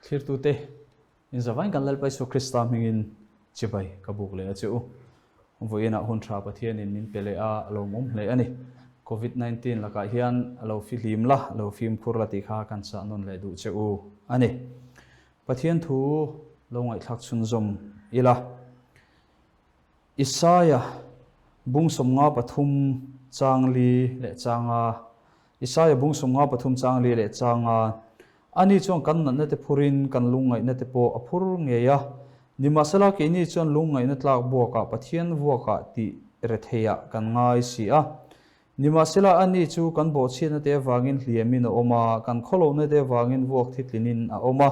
Thlirtute, inzavain kan Lalpa Isua Krista hmingin chibai ka buk leh a che u. Vawiinah hun tha Pathianin min pe leh a, a lawmawm hle a ni. Covid 19 lakah hian lo fihlim la, lo fimkhur la tih kha kan chah nawn leh duh che u a ni. Pathian thu lo ngaihthlak chhunzawm ila. Isaia bung 53 chang li leh changa Isaia bung 53 chang li leh changa Ani chuan kan natna te phurin kan lungngaihna te pawh a phur ngei a. Nimahsela keini chuan lungngaihna tlak buakah Pathian vuakah tih retheiah kan ngai si a. Nimahsela ani chu kan bawhchhiatna te avangin hliamin a awm a, kan khawlohna te avangin vuak thitlinin a awm a.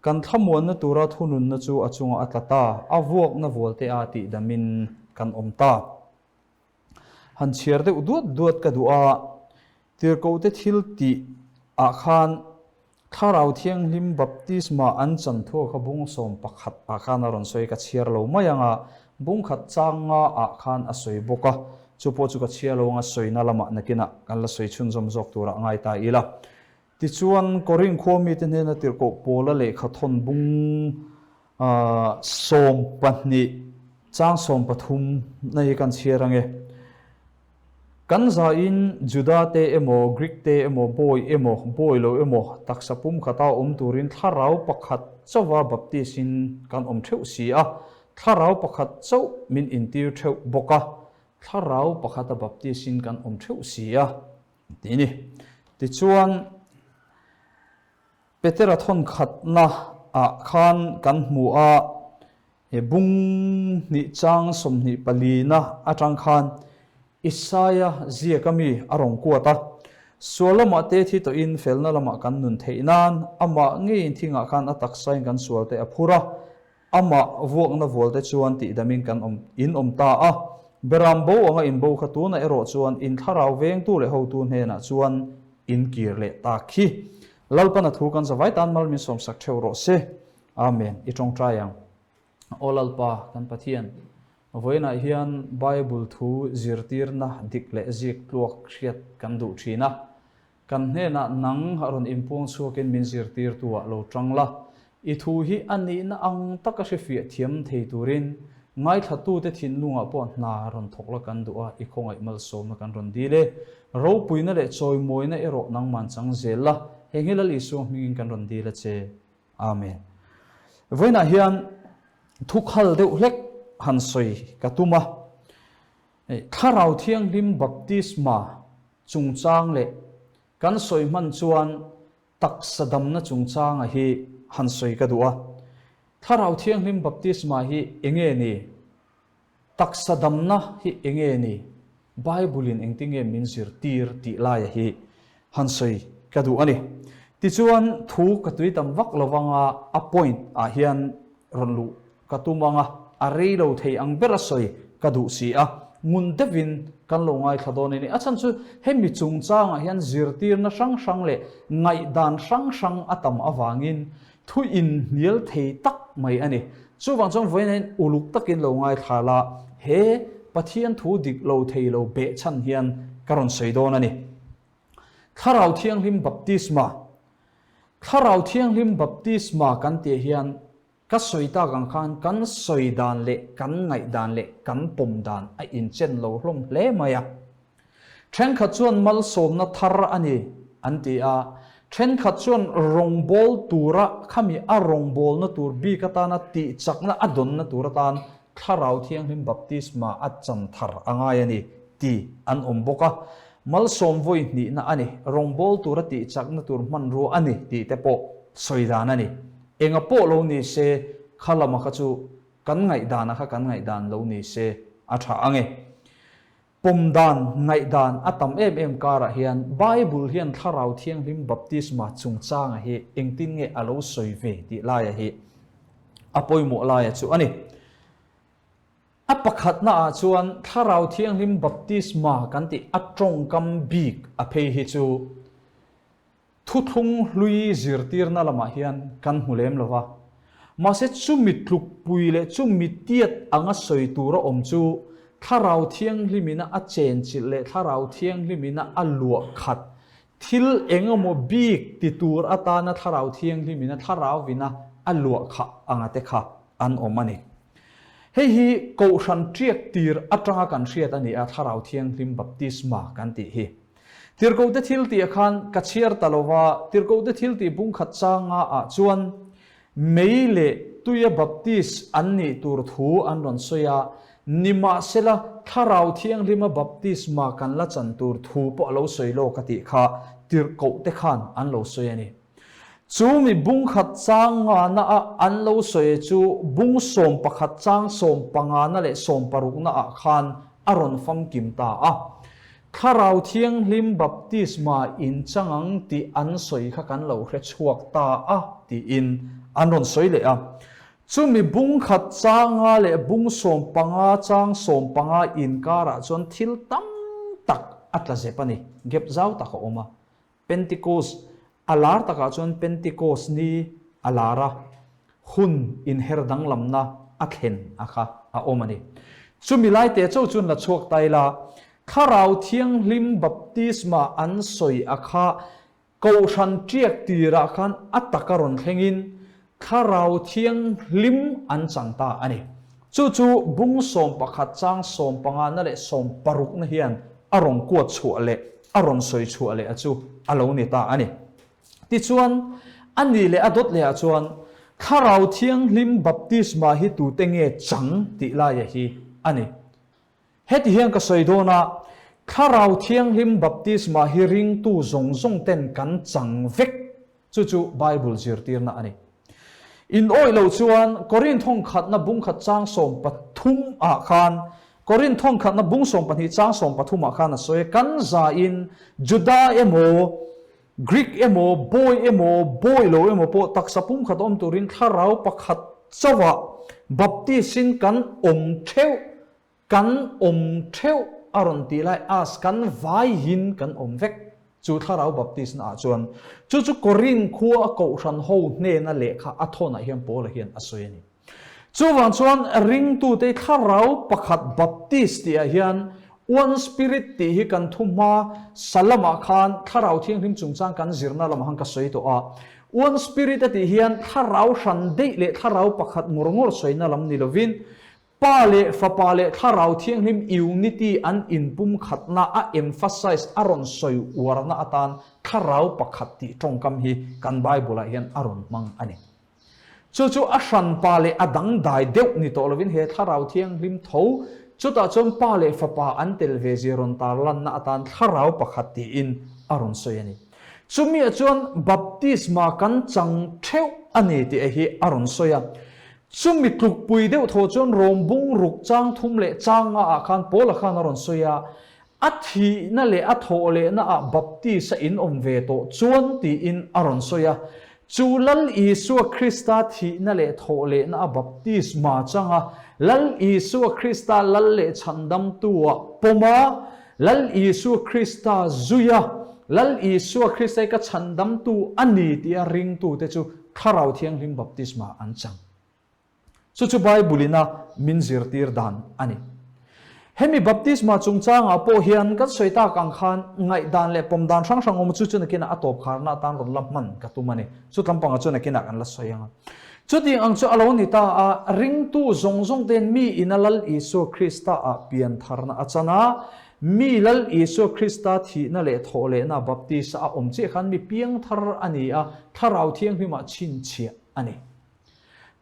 Kan thlamuanna tura thununna chu a chungah a tla ta, a vuakna vualte a tihdamin kan awm ta. Han chhiar deuh duat duat ka duh a, Tirhkohte thil tih ah khan Thlarau Thianghlim baptisma an chan thu kha bung 11 ah khan a rawn sawi ka chhiar lo mai ang a, bung khat chang nga ah khan a sawi bawk a, chu pawh chu ka chhiar lo anga sawina lamah nakinah kan la sawi chhunzawm zawk turah ngai ta ila. Tichuan, Korin khua mite hnena tirhkoh Paula lehkha thawn bung 12 chang 13 na hi kan chhiar ang e. Kan zain Juda te emaw, Greek te emaw, bawi emaw, bawi lo emaw, taksa pum khata awm turin thlarau pakhat chauha baptis-in kan awm theuh si a, thlarau pakhat chauh min intir theuh bawk a, thlarau pakhata baptis-in kan awm theuh si a. Tih ni. Tichuan, Petera thawnkhatna ah khan kan hmu a, he bung hnih chang 24 na atang khan Isaia ziak a mi a rawn kuat a, Sual lamah te thi tawhin felna lamah kan nun theih nan amah ngeiin thingah khan a taksain kan sual te a phur a, Amah vuakna vualte chuan tihdamin kan awm in awm ta a, Beram bo anga in bo kha tunah erawh chuan in thlarau vengtu leh hotu hnenah chuan in kir leh ta khi. Lalpana thu kan zavai tan mal min sawmsak theuh rawh se. Amen. I tawngtai ang. Aw Lalpa, kan Pathian, vawiinah hian Bible thu zirtirna dik leh zik tluak hriat kan duh thin a. Kan hnenah nang a rawn inpuang chhuakin min zirtirtu-ah lo tang la, i thu hi a nihna ang taka hrefiah thiam thei turin ngaithlatute thinlungah pawh hna rawn thawk la kan duh a, i khawngaih malsawmna kan rawn dil e. Ropuina leh chawimawina erawh nangman chang zel la, heng hi Lal Isua hmingin kan rawn dil a che. Amen. Vawiinah hian thukhal deuh hlek han sawi ka tum a, Thlarau Thianghlim baptisma chungchang leh kan sawi hman chuan taksa damna chungchanga hi han sawi ka duh a. Thlarau Thianghlim baptisma hi enge ni? Taksa damna hi enge ni? Bible-in engtinge min zirtir tih laia hi han sawi ka duh a ni. Tichuan thu ka tui tam vak lo vanga a point ah hian rawn luh Ka tum ang a, a rei lo thei ang ber a sawi ka duh si a, ngun deuhin kan lo ngaithla dawn a ni. A chhan chu hemi chungchangah hian zirtirna hrang hrang leh ngaihdan hrang hrang a tam avangin thu inhnial thei tak mai a ni. Chuvang chuan vawiin hian uluk takin lo ngaithla la, he Pathian thu dik lo thei lo behchhan hian ka rawn sawi dawn a ni. Thlarau Thianghlim Baptisma Thlarau Thianghlim Baptisma kan tih hian Ka sawi tak ang khan kan sawi dan leh kan ngaih dan leh kan pawm dan a inchen lo hlawm hle mai a. Thenkhat chuan malsawmna thar a ni an ti a, thenkhat chuan rawngbâwl tura khami a rawngbâwlna tur bik atana tihchakna a dawnna tur atan Thlarau Thianghlim baptisma a chan thar a ngai a ni ti an awm bawk a. Malsawm vawi hnihna a ni, rawngbâwl tura tihchakna tur hmanrua a ni tih te pawh sawi dan a ni. Enga pawh lo ni se, kha lama kha chu kan ngaihdana kha kan ngaihdan lo ni se a tha ang e. Pawm dan, ngaihdan a tam em em karah hian Bible hian Thlarau Thianghlim baptisma chungchanga hi engtin nge a lo sawi ve tih laia hi a pawimawh laia chu a ni. A pakhatna ah chuan Thlarau Thianghlim baptisma kan tih a tawngkam bik a phei hi chu Thuthlung hlui zirtirna lamah hian kan hmu lem lo va, mahse chumi tlukpui leh chumi tiat anga sawi tura awm chu Thlarau Thianghlimina a chenchilh leh Thlarau Thianghlimina a luah khat Thil eng emaw bik ti tur atana Thlarau Thianghlimin a Thlarauvina a luah khah anga te kha an awm a ni. Hei hi Kohhran ṭiak tir aṭanga kan hriat a ni a, Thlarau Thianghlim baptisma kan tih hi. Tirhkohte thiltih ah khan ka chhiar ta lo va, Tirhkohte thiltih bungkhat changa ah chuan Mei leh tuia baptis an nih tur thu an rawn sawi a, nimahsela Thlarau Thianghlima baptisma kan la chan tur thu pawh a lo sawi lawk a tih kha tirhkohte khan an lo sawi a ni. Chu mi bungkhat chang ngana a an lo sawi chu bung 11 chang sawmpangana leh sawmparukna ah khan a rawn famkim ta a. Thlarau Thianghlim baptisma in chang ang tih an sawi kha kan lo hre chhuak ta a tiin an rawn sawi leh a. Chumi bung khat changa leh bung 15 chang 15 inkarah chuan thil tam tak a tla zep a ni, gap zau tak a awm a. Pentecost a lar takah chuan Pentecost ni a lar a, hun inher danglamna a thlen a kha a awm a ni. Chumi lai te cho chuan la chhuak ta ila, Thlarau Thianghlim baptisma an sawi a kha Kohhran ṭiak tirah khan a taka rawn thlengin Thlarau Thianghlim an chang ta a ni. Chu chu bung 11 chang sawmpangana leh sawmparukna hian a rawn kuat chhuah leh a rawn sawi chhuah leh a chu a lo ni ta a ni. Tichuan, a ni leh a dawt lehah chuan Thlarau Thianghlim baptisma hi tute nge chang tih laia hi a ni. Heti hian ka sawi dawn a, Thlarau Thianghlim baptisma hi ringtu zawng zawng ten kan chang vek, chu chu Bible zirtirna a ni. In awih loh chuan Korinth thawnkhatna bungkhat chang 13 ah khan, Korinth thawnkhatna bung 12 chang 13 ah khan a sawi a, kan zain Juda emaw, Greek emaw, bawi emaw, bawi lo emaw pawh taksa pumkhat awm turin thlarau pakhat chauhah baptisin kan awm theuh, kan awm theuh a rawn tih lai as kan vaiin kan awm vek chu thlarau baptisna ah chuan. Chu chu Korinth khua a kohhran ho hnena lehkha a thawnah hian Paula hian a sawi a ni. Chuvang chuan ringtute thlarau pakhat baptist tihah hian one spirit tih hi kan thu hma sa lamah khan thlarau thianghlim chungchang kan zirna lamah khan ka sawi tawh a. One spirit a tih hian thlarau hran deih leh thlarau pakhat ngawr ngawr sawina lam ni lovin Pa leh Fapa leh Thlarau Thianghlim unity an inpumkhatna a emphasize a rawn sawi uarna atan Thlarau pakhat tih tawngkam hi kan Bible-ah hian a rawn hmang a ni. Chu chu a hranpa leh a dangdai deuh ni tawh lovin he Thlarau Thianghlim tho chutah chuan Pa leh Fapa an tel ve zia rawn tarlanna atan Thlarau pakhat tiin a rawn sawi a ni. Chumiah chuan baptisma kan chang theuh a ni tih hi a rawn sawi a. Chumi tlukpui deuh thaw chuan Rom bung ruk chang thum leh chang nga ah khan Paula khan a rawn sawi a, A thihna leh a thawh lehna ah baptist a in awm ve tawh chuan tiin a rawn sawi a. Chu Lal Isua Krista thihna leh thawh lehna a baptisma chang a, Lal Isua Krista Lal leh Chhandamtu ah pawm a, Lal Isua Krista zui a, Lal Isua Krista hi ka Chhandamtu a ni tia ringtute chu Thlarau Thianghlim baptisma an chang. Chu chu Bible-in a min zirtir dan a ni. Hemi baptisma chungchangah pawh hian kan sawi tak ang khan ngaihdan leh pawm dan hrang hrang awm chu chu nakinah a tawp kharna atan rawn la hman ka tum a ni. Chu tlampangah chu nakinah kan la sawi ang a. Chutiang ang chu a lo ni ta a, ringtu zawng zawng te'n mi ina Lal Isua Krista-ah piantharna a chan a, Mi Lal Isua Krista thihna leh thawhlehna baptisa a awm chiah khan mi piangthar a ni a, Thlarau Thianghlimah chhinchhiah a ni.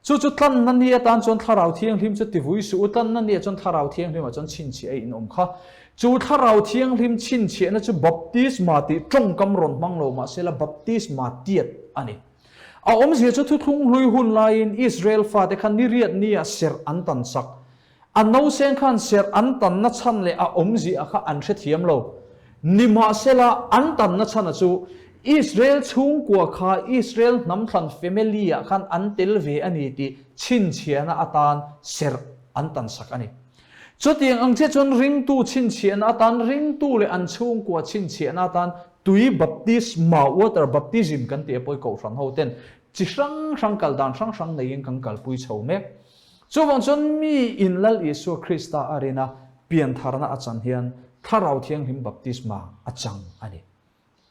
Chu chu tlanna ni atan chuan Thlarau Thianghlim chu tivui suh u, tlanna ni ah chuan Thlarau Thianghlimah chuan chhinchhiah a inawm kha. Chu Thlarau Thianghlim chhinchhiahna chu baptisma tih tawngkam rawn hmang lo mahsela baptisma tiat a ni. A awmzia chu thuthlung hlui hun laiin Israel fate khan niriat nia serh an tan sak. A nauseng khan serh an tanna chhan leh a awmzia kha an hrethiam lo. Nimahsela, an tanna chhana chu Israel chhungkua kha Israel hnamthlan family ah khan an tel ve a ni tih chhinchhiahna atan serh an tansak a ni. Chutiang ang chiah chuan ringtu chhinchhiahna atan ringtu leh an chhungkua chhinchhiahna atan tui baptisma, water baptism, kan tih a pawi kohhran ho ten chi hrang hrang kal dan hrang hrang neiin kan kalpui chho mek. Chuvang chuan mi in Lal Isua Krista a rin a, piantharna a chan hian Thlarau Thianghlim baptisma a chang a ni.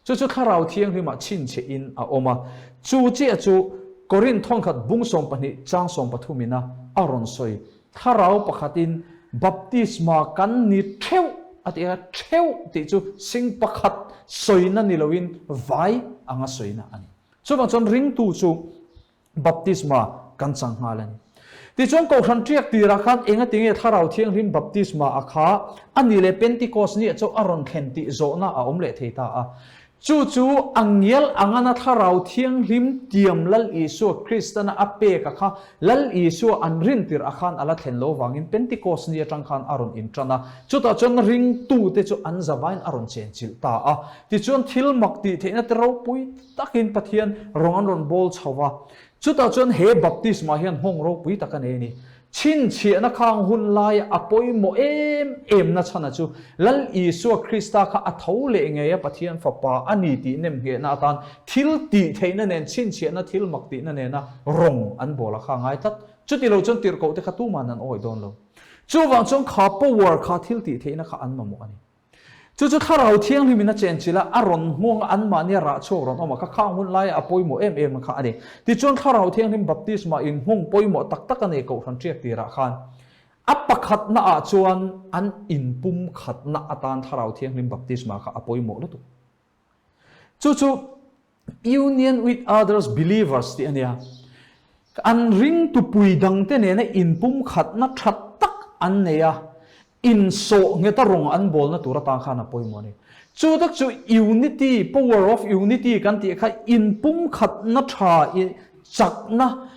Chu chu Thlarau Thianghlimah chhinchhiahin a awm a. Chu chiah chu Korinth thawnkhat bung 12 chang 13 ina a rawn sawi. Thlarau pakhatin baptisma kan ni theuh a ti a, theuh tih chu sing pakhat sawina ni loin vai anga sawina a ni. Chuvang chuan ringtu chu baptisma kan chang nghal a ni. Tichuan Kohhran ṭiak tirah khan engati nge Thlarau Thianghlim baptisma a kha a nih leh Pentecost niah chauh a rawn thlen tih zawhna a awm leh thei ta a. Chu chu a ngial angana Thlarau Thianghlim tiam Lal Isua Kristana a pek a kha Lal Isua an rin tirh a khan a la thlen lo vangin Pentecost ni atang khan a rawn inṭan a. Chutah chuan ringtute chu an zavain a rawn chenchilh ta a. Tichuan thil mak tih theihna te ropui takin Pathian rawng an rawn bawl chho va. Chutah chuan he baptisma hian nghawng ropui tak a nei a ni. Chhinchhiahna khang hun laia a pawimawh em em na chhana chu Lal Isua Krista kha a tho leh ngei a Pathian Fapa a ni tih nemnghehna atan thil tih theihna nen chhinchhiahna thil mak tihna nena rawng an bawl a kha ngai tlat. Chuti lo chuan tirhkoh te kha tuman an awih dawn lo. Chuvang chuan kha power kha thil tih theihna kha an mamawh a ni. Chu chu Thlarau Thianghlimin a chenchilh a, a rawn hmuang a, anmahnia rah chhuak rawn awm a, kha khang hun laia a pawimawh em em kha a ni. Tichuan Thlarau Thianghlim baptisma inhmung pawimawh tak tak a nei Kohhran ṭiak tirah khan a pakhatna ah chuan an inpumkhatna atan Thlarau Thianghlim baptisma kha a pawimawh lutuk. Chu chu Union with others believers tih a nia. An ringtupui dangte nena inpumkhatna tha tak an nei a, insawh ngheta rawng an bawlna tur atan khan a pawimawh a ni. Chu tak chu unity, power of unity kan tih kha inpumkhatna tha, chakna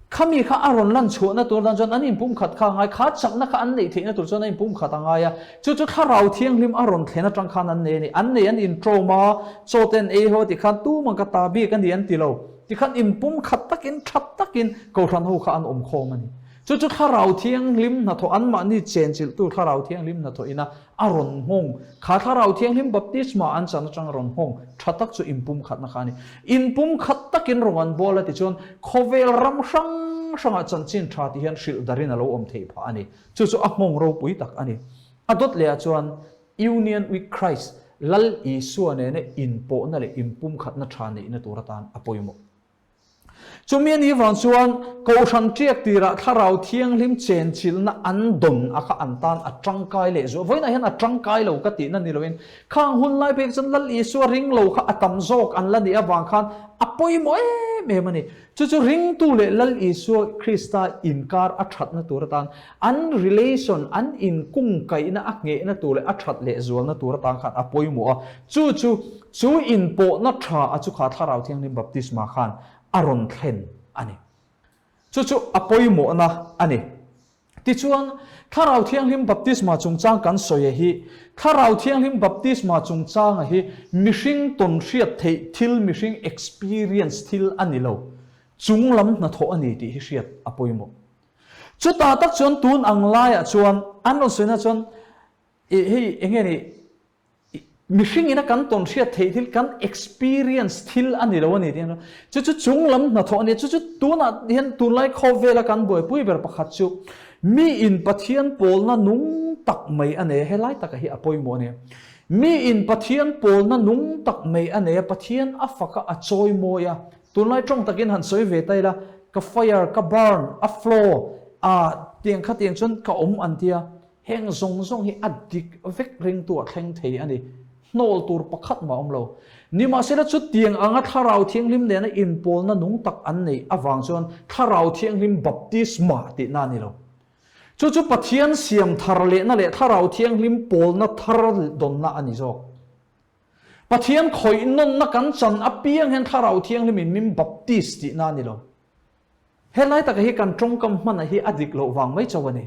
Khami kha a rawn lan chhuahna tur dan chuan an inpumkhat kha a ngai, kha chakna kha an neih theihna tur chuan an inpumkhat a ngai a, chu chu Thlarau Thianghlim a rawn thlen atang khan an nei a ni. An nei an inṭawm a, chaw te an ei ho a ti khan tumah ka ta bik a ni an ti lo, ti khan inpumkhat takin tha takin Kohhran ho kha an awm khawm a ni. Chu chu Thlarau Thianghlim hnathawh anmahni chenchilhtu Thlarau Thianghlim hnathawh ina A rawn nghawng, kha Thlarau Thianghlim baptisma an chan atang a rawn nghawng tha tak chu inpumkhatna kha a ni. Inpumkhat takin rawn an bawl a tichuan khawvel ram hrang hrangah chanchin tha ti hian hrilh darin a lo awm theih phah a ni. Chu chu a nghawng ropui tak a ni. A dawt lehah chuan Union with Christ, Lal Isua nena inpawhna leh inpumkhatna tha neihna tur atan a pawimawh. Chumi a nih vang chuan Kohhran ṭiak tirah Thlarau Thianghlim chenchilhna an dawn a kha an tan a ṭangkai leh zual. Vawiinah hian a ṭangkai lo ka tihna ni loin khang hun lai pek chuan Lal Isua ring lo kha a tam zawk an la nih avang khan a pawimawh em em a ni. Chu chu ringtu leh Lal Isua Krista inkar a ṭhatna tur atan an relation, an inkungkaihna a nghehna tur leh a ṭhat leh zualna tur atan khan a pawimawh a. Chu chu Chu inpawhna tha a chu kha Thlarau Thianghlim baptisma khan a rawn thlen a ni. Chu chu a pawimawhna a ni. Tichuan, Thlarau Thianghlim baptisma chungchang kan sawi a hi, Thlarau Thianghlim baptisma chungchanga hi mihring tawn hriat theih thil, mihring experience thil a ni lo. Chung lam hnathawh a ni tih hi hriat a pawimawh. Chutah tak chuan tun ang laiah chuan an rawn sawina chuan ih hei enge ni Mihring ina kan tawn hriat theih thil, kan experience thil a ni lo a ni tih chu chu chung lam hnathawh a ni. Chu chu tunah hian tunlai khawvela kan buaipui ber pakhat chu mi in Pathian pawlna nung tak mai a nei a, helai taka hi a pawimawh a ni. Mi in Pathian pawlna nung tak mai a nei a, Pathian a fak a, a chawi mawi a. Tunlai tawng takin han sawi ve ta ila, ka fire, ka burn, a flow, a tiang kha tiang chuan ka awm an tia. Heng zawng zawng hi a dik vek ringtu a thleng thei a ni. Hnawl tur pakhat mah a awm lo. Nimahsela chutiang anga Thlarau Thianghlim nena inpawlna nung tak an neih avang chuan Thlarau Thianghlim baptisma tihna a ni lo. Chu chu Pathian siam thar lehna leh Thlarau Thianghlim pawlna thar dawnna a ni zawk. Pathian khawih nawnna kan chan apiang hian Thlarau Thianghlimin min baptis tihna a ni lo. Helai taka hi kan tawngkam hmana hi a dik loh vang mai chauh a ni.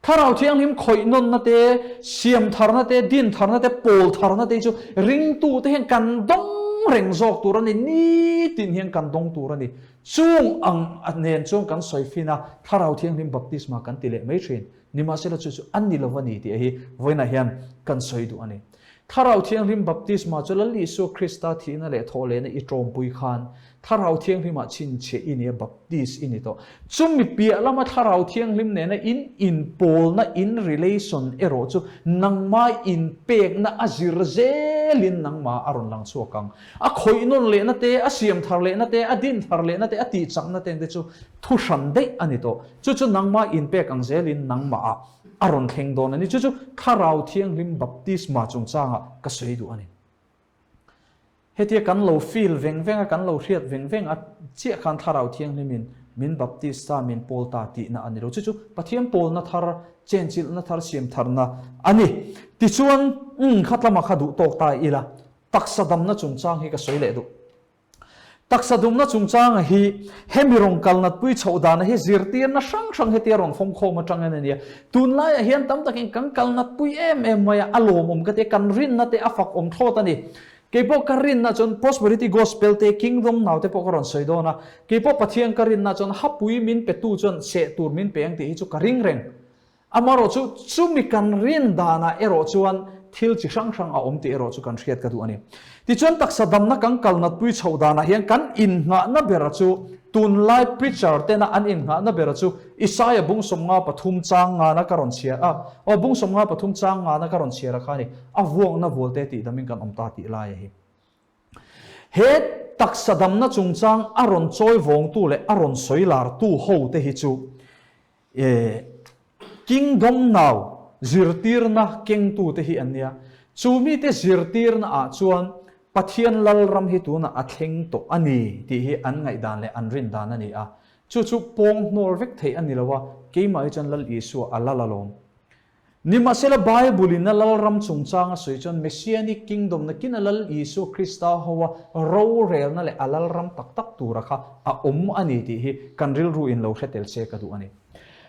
Thlarau Thianghlim khawih nawnna te, siam tharna te, din tharna te, pawl tharna te hi chu ringtute hian kan dawng reng zawk tur a ni, nitin hian kan dawng tur a ni. Chung ang nen chuan kan sawi fin a, Thlarau Thianghlim baptisma kan ti leh mai thin. Nimahsela chu chu a ni lo a ni tih hi vawiinah hian kan sawi duh a ni. Thlarau Thianghlim baptisma chu Lal Isua Krista thihna leh thawhlehna i tawmpui khan. Thlarau Thianghlimah chhinchhiah i ni a, baptist i ni tawh. Chumi piah lama Thlarau Thianghlim nena in inpawlna, in relation erawh chu nangmah inpekna a zir zelin nangmah a rawn lang chhuak ang. A khawih nawn lehna te, a siam thar lehna te, a din thar lehna te, a tihchakna te te chu thu hran daih a ni tawh. Chu chu nangmah inpek ang zelin nangmahah a rawn thleng dawn a ni. Chu chu Thlarau Thianghlim baptisma chungchangah ka sawi duh a ni. Hetia kan lo feel veng veng a, kan lo hriat veng veng a chiah khan Thlarau Thianghlimin min baptist ta, min pawl ta tihna a ni lo. Chu chu Pathian pawlna thar, chenchilhna thar, siam tharna a ni. Tichuan, umm, khatlama kha duh tawk ta ila, taksa damna chungchang hi ka sawi leh duh. Taksa dumna chungchanga hi hemi rawn kalnatpui chhoh dana hi zirtirna hrang hrang hetia rawn fawngkhawm atangin a nia. Tunlaiah hian tam takin kan kalnatpui em em mai a, a lawmawm ka tia, kan rinna te a fak awm thlawt a ni. Keipawh ka rinna chuan Prosperity Gospel te, Kingdom Now te pawh ka rawn sawi dawn a, keipawh Pathian ka rinna chuan hapui min petu chuan seh tur min pe ang tih hi chu ka ring reng. Amaherawh chu, chumi kan rin danah erawh chuan thil chi hrang hrang a awm tih erawh chu kan hriat ka duh a ni. Tichuan taksa damna kan kal natpui chhoh danah hian kan innghahna bera chu tunlai preacher tena an innghahna bera chu Isaia bung 53 chang ngana ka rawn chhiar a, aw bung 53 chang ngana ka rawn chhiar a kha a ni, a vuakna vualte tih damin kan awm ta tih laia hi. He taksa damna chungchang a rawn chawi vawngtu leh a rawn sawi lartu hote hi chu E Kingdom Now zirtirna kengtute hi an nia. Chu mite zirtirna ah chuan Pathian Lalram hi tunah a thleng tawh a ni tih hi an ngaihdan leh an rindan a ni a. Chu chu pawng hnawl vek theih a ni lo a, keimah hi chuan Lal Isua a lal alawm. Nimahsela Bible-in a Lalram chungchang a sawi chuan Messianic Kingdom nakina Lal Isua Krista hoa rorelna leh a Lalram tak tak tura kha a awm a ni tih hi kan rilru in lo hre tel se ka duh a ni.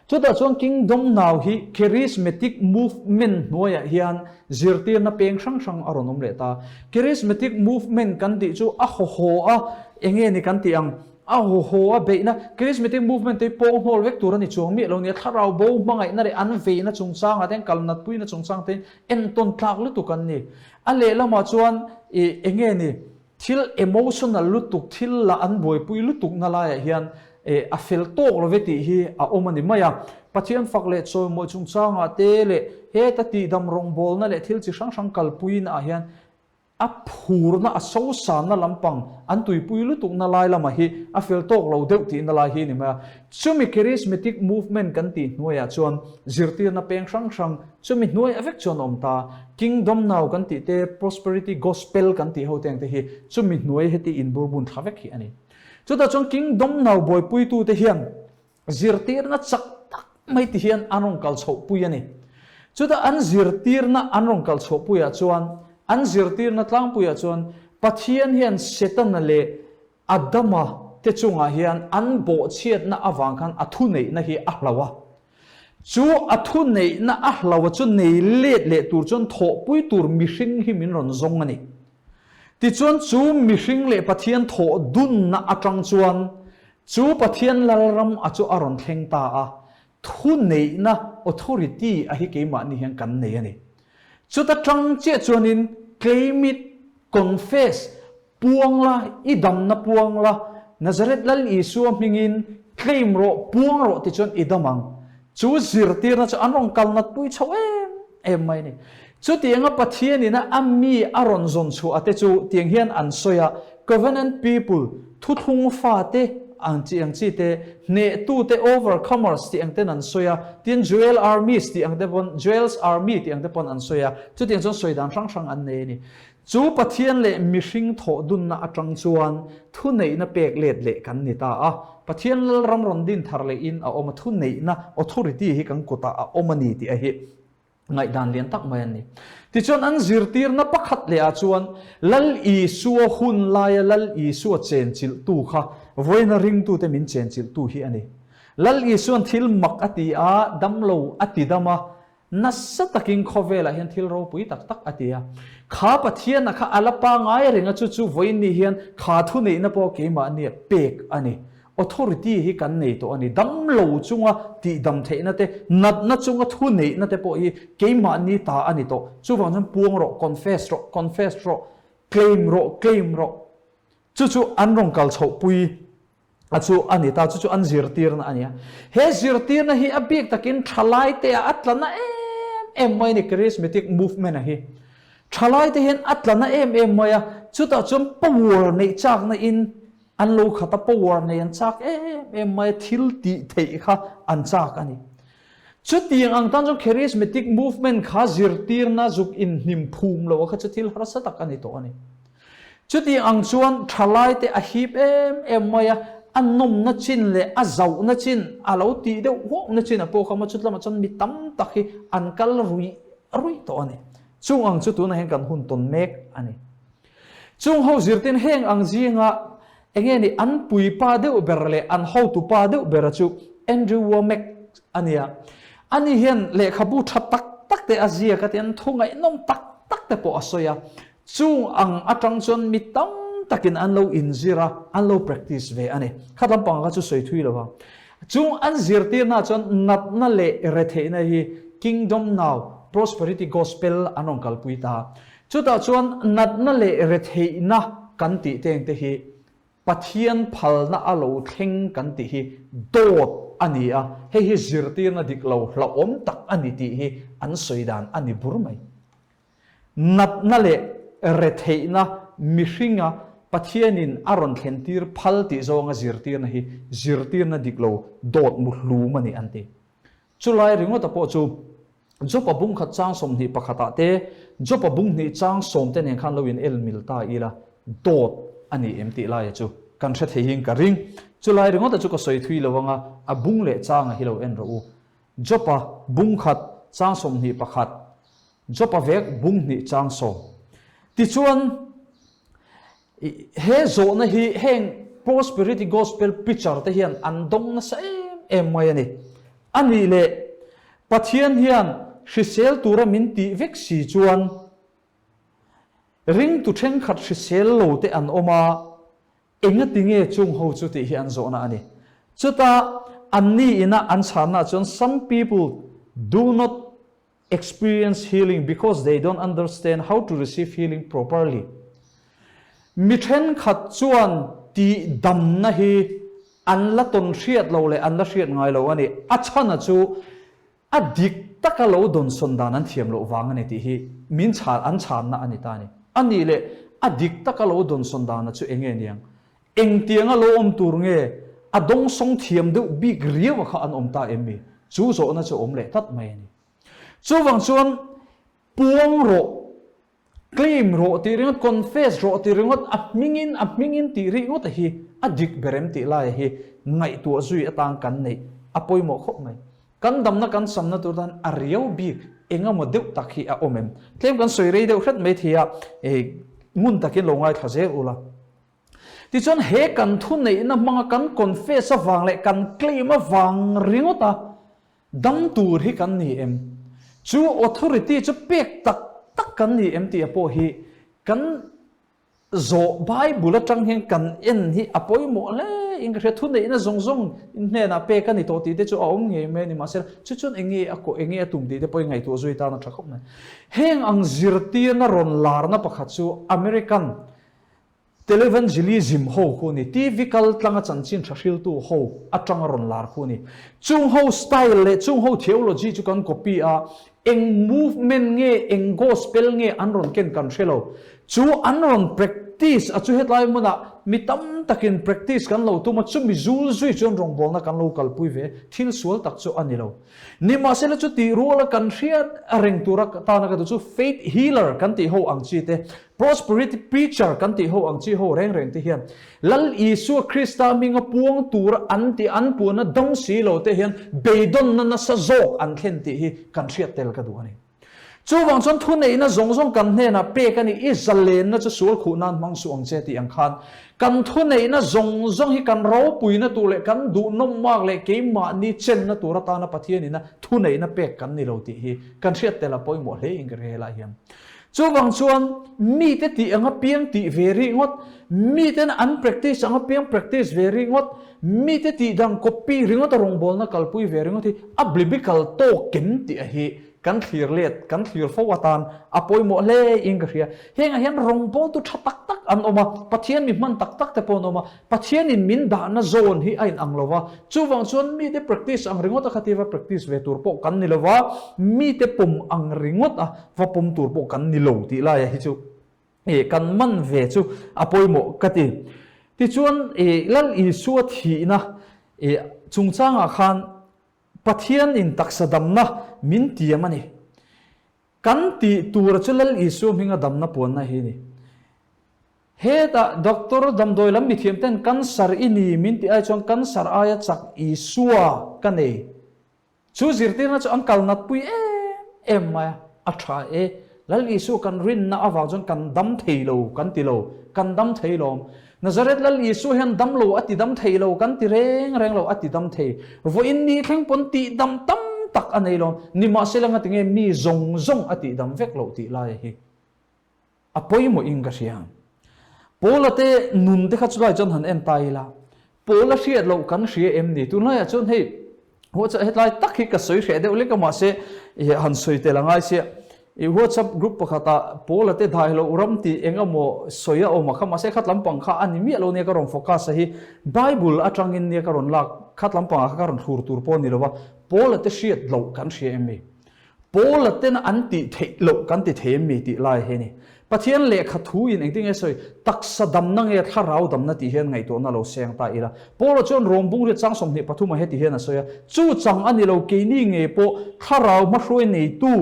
Chutah chuan Kingdom Now hi Charismatic Movement hnuaiah hian zirtirna peng hrang hrang a rawn awm leh ta. Charismatic Movement kan tih chu a hawhaw a, enge ni kan tih ang? A haw a beihna, Charismatic Movement te hi pawng hnawl vek tur a ni chuang miah lo nia, thlarau bo hmangaihna leh an veina chungchangah te, an kal natpuina chungchang te entawn tlak lutuk an ni. A lehlamah chuan ih eng nge ni, thil emotional lutuk, thil lah an buaipui lutukna laiah hian ih a fel tawk lo ve tih hi a awm a ni mai a. Pathian fak leh chawimawi chungchangah te leh heta tihdam rawngbawlna leh thil chi hrang hrang kalpuina ah hian A phurna, a sosanna lampang, an tuipui lutukna lai lamah hi a fel tawk lo deuh tihna lai hi a ni mai a. Chumi Charismatic Movement kan tih hnuaiah chuan zirtirna peng hrang hrang chumi hnuaiah vek chuan a awm ta. Kingdom Now kan tih te, Prosperity Gospel kan tih ho te ang te hi chumi hnuai heti inburbun thla vek hi a ni. Chutah chuan Kingdom Now buaipuitute hian Zirtirna chak tak mai ti hian an rawn kal chhohpui a ni. Chutah an zirtirna an rawn kal chhohpuiah chuan, an zirtirna tlangpuiah chuan Pathian hian Setana leh Adama te chungah hian an bawhchhiatna avang khan a thuneihna hi a hloh a. Chu a thuneihna a hloh a chu nei let leh tur chuan thawhpui tur mihring hi min rawn zawng a ni. Tichuan chu mihring leh Pathian thawh dunna atang chuan Chu Pathian Lalram a chu a rawn thleng ta a, thuneihna, authority, a hi keimahni hian kan nei a ni. Chuta tang chiah chuanin claim it, confess, puang la, i damna puang la, Nazareth Lal Isua hmingin claim rawh, puang rawh ti chuan i dam ang. Chu zirtirna chu an rawn kal natpui chho em em mai a ni. Chutianga Pathianina a mi a rawn zawn chhuah te chu tiang hian an sawi a, Covenant people, thuthlung fate ang chi ang chi te, hnehtute, overcomers tih ang ten an sawi a, tin Joel Armies tih ang te pawn, Joel's Army tih ang te pawn an sawi a, chutiang chuan sawi dan hrang hrang an nei a ni. Chu Pathian leh mihring thawh dunna atang chuan thuneihna pek let leh kan ni ta a. Pathian Lalram rawn din thar lehin a awm a, thuneihna, authority, hi kan kutah a awm a ni tih a hi ngaihdan lian tak mai a ni. Tichuan an zirtirna pakhat leh ah chuan Lal Isua hun laia Lal Isua chenchilhtu kha vawiina ringtute min chenchilhtu hi a ni. Lal Isuan thil mak a ti a, damlo a ti dam a, Nasa takin khawvelah hian thil ropui tak tak a ti a. Kha Pathiana kha a la pangai reng a, chu chu vawiinni hian kha thuneihna pawh keimahnia pek a ni. Authority hi kan nei tawh a ni. Damlo chunga tihdam theihna te, natna chunga thuneihna te pawh hi keimahni ta a ni tawh. Chuvang chuan puang rawh, confess rawh, confess rawh, claim rawh, claim rawh. Chu chu an rawn kal chhohpui a chu a ni ta, chu chu an zirtirna a ni a. He zirtirna hi a bik takin thalaite ah a tla na em em mai a ni, Charismatic movement a hi. Thalaite hian a tla na em em mai a, chutah chuan power neih chakna in an lo khat a, power nei an chak em em mai a, thil tih theih kha an chak a ni. Chutiang ang tan chuan Charismatic movement kha zirtirna zuk inhnim phum lo a kha chu thil harsa tak a ni tawh a ni. Chutiang ang chuan thalaite a hip em em mai a, a nawmna chin leh a zauhna chin, a lo tih deuh huauhna chin a pawh kha maw chutlamah chuan mi tam tak hi an kal ruih ruih tawh a ni. Chung ang chu tunah hian kan hun tawn mek a ni. Chung ho zirtin heng ang zinga enge ni an puipa deuh ber leh an hotupa deuh bera chu Andrew Womack a nia. Ani hian lehkhabu tha tak tak te a ziak a tian thu ngaihnawm tak tak te pawh a sawi a. Chung ang atang chuan mi tam takin an lo inzir a, an lo practice ve a ni. Kha lampang kha chu sawi thui lo ang. Chung an zirtirna chuan natna leh retheihna hi Kingdom Now, Prosperity Gospel an rawn kalpui ta. Chutah chuan natna leh retheihna kan tih teng te hi Pathian phalna a lo thleng kan tih hi dawt a ni a, hei hi zirtirna dik lo hlauhawm tak a ni tih hi an sawi dan a ni bur mai. Natna leh retheihna mihringa Pathianin a rawn thlentir phal tih zawnga zirtirna hi zirtirna dik lo dawt muhlum a ni an ti. Chulai ringawta pawh chu Jopa bung khat chang 21 ah te, Jopa bung hnih chang sawm te nen khan lo in el mil ta ila, dawt a ni em tih laia chu kan hre thei in ka ring. Chulai ringawta chu ka sawi thui lo anga a bung leh changa hi lo en rawh u. Jopa bung khat chang 21, Jopa vek bung hnih chang sawm. Tichuan. He zawhna hi heng Prosperity Gospel preacher te hian an dawng nasa em em mai a ni. A nih leh Pathian hian hrisel tura min tih vek si chuan ringtu thenkhat hrisel lo te an awm a, engati nge chung ho chu tih hi an zawhna a ni. Chuta anni ina an chhanna chuan some people do not experience healing because they don't understand how to receive healing properly. Mi thenkhat chuan tih damna hi an la tawn hriat lo leh an la hriat ngai lo a ni. A chhana chu a dik taka lo dawnsawn dan an thiam loh vang a ni tih hi min chhan an chhanna a ni ta a ni. A nih leh a dik taka lo dawnsawn dana chu eng nge niang? Engtianga lo awm tur nge a dawngsawng thiam deuh bik riau a kha an awm ta em mi? Chu zawhna chu awm leh tlat mai a ni. Chuvang chuan puang rawh, claim rawh tih ringawt, confess rawh tih ringawt, a hmingin a hmingin tih rih ngawt a hi a dik ber em tih laia hi ngaihtuah zui atan kan neih a pawimawh khawp mai. Kan damna kan samna tur tan a riau bik engemaw deuh tak hi a awm em? Tlem kan sawi rei deuh hret mai thei a, ngun takin lo ngaithla zel ula. Tichuan he kan thuneihna hmanga kan confess avang leh kan claim avang ringawt a dam tur hi kan ni em? Chu authority chu pek tak tak kan ni em tih a pawh hi kan zawh Bible atang hian kan en hi a pawimawh hle in ka hria. Thuneihna zawng zawng in hnenah pek a ni tawh tih te chu a awm ngei mai a ni. Mahse chu chuan eng nge a kawh eng nge a tum tih te pawh i ngaihtuah zui tan a tha khawp mai. Heng ang zirtirna rawn larna pakhat chu American Televangelism ho khu ni, TV kal tlanga chanchin tha hriltu ho atanga rawn lar khu ni. Chung ho style leh chung ho theology chu kan copy a, eng movement nge, eng gospel nge an rawn ken kan hre lo. Chu an rawn practice a chu hetlai hmunah mi tam takin practice kan lo tum a, chumi zul zui chuan rawngbawlna kan lo kalpui ve, thil sual tak chu a ni lo. Nimahsela chu tih ruala kan hriat reng tura tana ka duh chu faith healer kan tih ho ang chi te, Prosperity preacher kan tih ho ang chi ho reng reng te hian Lal Isua Krista hminga puang tura an tih an puanna dam si lo te hian beidawnna nasa zawk an thlen tih hi kan hriat tel ka duh a ni. Chuvang chuan thuneihna zawng zawng kan hnenah pek a ni, i zalenna chu sual khuh nan hmang suh ang che tih ang khan kan thuneihna zawng zawng hi kan ropuina tur leh kan duhnawmmak leh keimahni chenna tur atana Pathianina thuneihna pek kan ni lo tih hi kan hriat tel a pawimawh hle in ka hre helai hian. Chuvang chuan mite tih anga piang tih ve rih ngawt, miten an practice anga piang practice ve rih ngawt, mite tih dang copy ringawt a rawngbawlna kalpui ve ringawt hi a biblical tawk kem tih a hi. kan thlir let, kan thlir fo atan a pawimawh hle in ka hria. Hengah hian rawngbawltu tha tak tak an awm a, Pathian mi hman tak tak te pawh an awm a, Pathianin min dahna zawn hi a inang lo va, chuvang chuan mite practice ang ringawt a khativa practice ve tur pawh kan ni lo va, mite pawm ang ringawt a va pawm tur pawh kan ni lo tih laia hi chu eh kan man ve chu a pawimawh ka ti. Tichuan eh Lal Isua thihna eh chungchangah khan Pathianin taksa damna min tiam a ni. Kan tih tura chu Lal Isua hminga damna puanna hi a ni. Hetah doctor damdawi lam mithiam ten cancer i ni min tih ai chuan cancer aia chak Isua ka nei. Chu zirtirna chu an kal natpui em em mai a, a tha e. Lal Isua kan rinna avang chuan kan dam thei lo kan ti lo, kan dam thei lawm. Nazareth Lal Isua hian dam lo a ti dam thei lo kan ti reng reng lo, a ti dam thei. Vawiin ni thleng pawn tih dam tam tak a nei lawm. Nimahsela ngatinge mi zawng zawng a tih dam vek loh tih lai hi. A pawimawh in ka hria. Paula te nun te kha chulai chuan han en ta ila, Paula hriat loh kan hria em ni? Tunlaiah chuan hei WhatsApp hetlai tak hi ka sawi hreh deuh lek a mahse han sawi tel a ngai sia. I WhatsApp group pakhatah Paula te dai loh ram tih eng emaw sawi a awm a kha mahse khat lampang kha a ni miah lo nia ka rawn focus a hi Bible atangin nia ka rawn lak khat lampangah kha ka rawn thlur tur pawh a ni lo va, Paula te hriat loh kan hria em ni? Paula tena an tih theih loh kan ti thei em mi tih lai hi a ni. Pathian lehkha thu in engtin nge sawi, taksa damna nge thlarau damna tih hian ngaihtuahna lo seng ta ila. Paula chuan Rom bung riat chang 23 ah heti hian a sawi a, Chu chang a ni lo, keini nge pawh thlarau hmahruai neitu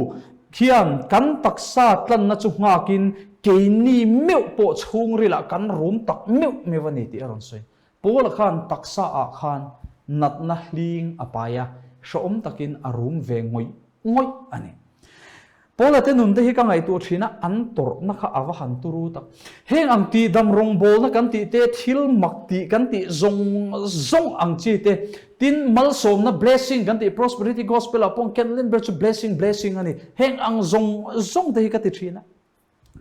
hian kan taksa tlanna chu nghakin keini meuh pawh chhungrilah kan rum tak meuh meuh a ni tih a rawn sawi. Paula khan taksa ah khan natna hling a pai a, hrehawm takin a rum ve ngawih ngawih a ni. Paula te nun te hi ka ngaihtuah thin a, an tawrhna kha a va han turu tak. Heng ang tih dam rawngbawlna kan tih te, thil mak tih kan tih zawng zawng ang chi te, tin malsawmna blessing kan tih prosperity gospel ah pawh ken len ber chu blessing blessing a ni. Heng ang zawng zawng te hi ka ti thin a.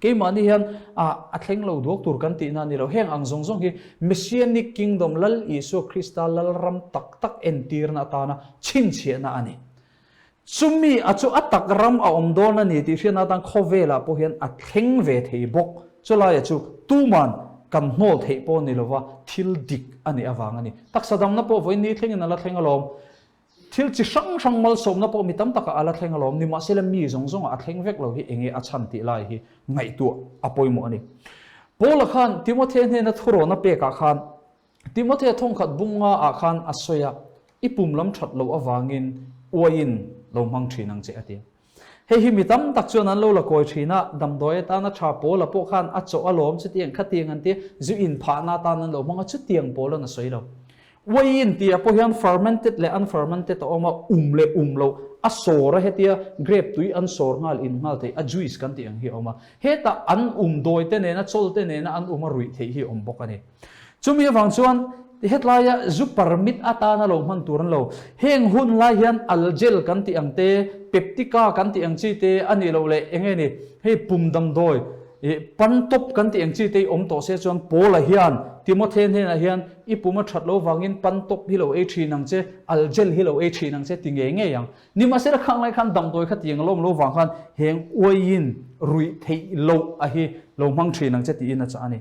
Keimahni hian a thleng lo duak tur kan tihna a ni lo. Heng ang zawng zawng hi Messianic Kingdom, Lal Isua Krista Lalram tak tak entirna atana chhinchhiahna a ni. Chumi a chu a tak ram a awm dawn a ni tih hriatna atan khawvelah pawh hian a thleng ve thei bawk. Chulaia chu tuman kan hnawl theih pawh ni lova thil dik a nih avang a ni. Taksa damna pawh vawiin ni thlengin a la thleng alawm. Thil chi hrang hrang malsawmna pawh mi tam takah a la thleng alawm. Nimahsela mi zawng zawngah a thleng vek lo hi enge a chhan tih lai hi ngaihtuah a pawimawh a ni. Paula khan Timothea hnena thurawn a pekah khan Timothea thawngkhat bunga ah khan a sawi a, I pum lam that loh avangin uaiin lo hmang thin ang che a ti a. Hei hi mi tam tak chuan an lo la kawi thin a, damdawi atana tha Paula pawh khan a chawh alawm chutiang khatiang an ti a, zu inphahna atan an lo hmang a, chutiang Paula'n a sawi lo. Uaiin tih ah pawh hian fermented leh unfermented a awm a, um leh um loh a sawr a hetia grape tui an sawr nghal in nghal theih a juice kan tih ang hi a awm a, hetah an um dawi te nena chawl te nena an um a ruih theih hi a awm bawk a ni. Chumi avang chuan hetlaia zu permit atana lo hman tur an lo. Heng hun lai hian algel kan tih ang te, peptica kan tih ang chi te a nih loh leh eng nge ni hei pum damdawi Ih, pan tawp kan tih ang chi te i awm tawh se chuan Paula hian Timothy hnenah hian i pum a that lo vangin pan tawp hi lo ei thin ang che, algel hi lo ei thin ang che ti ngei ngei ang. Nimahsela khang lai khan damdawi kha tiang alawm lo vang khan heng uaiin ruih theih loh a hi lo hmang thin ang che tiin a chah a ni.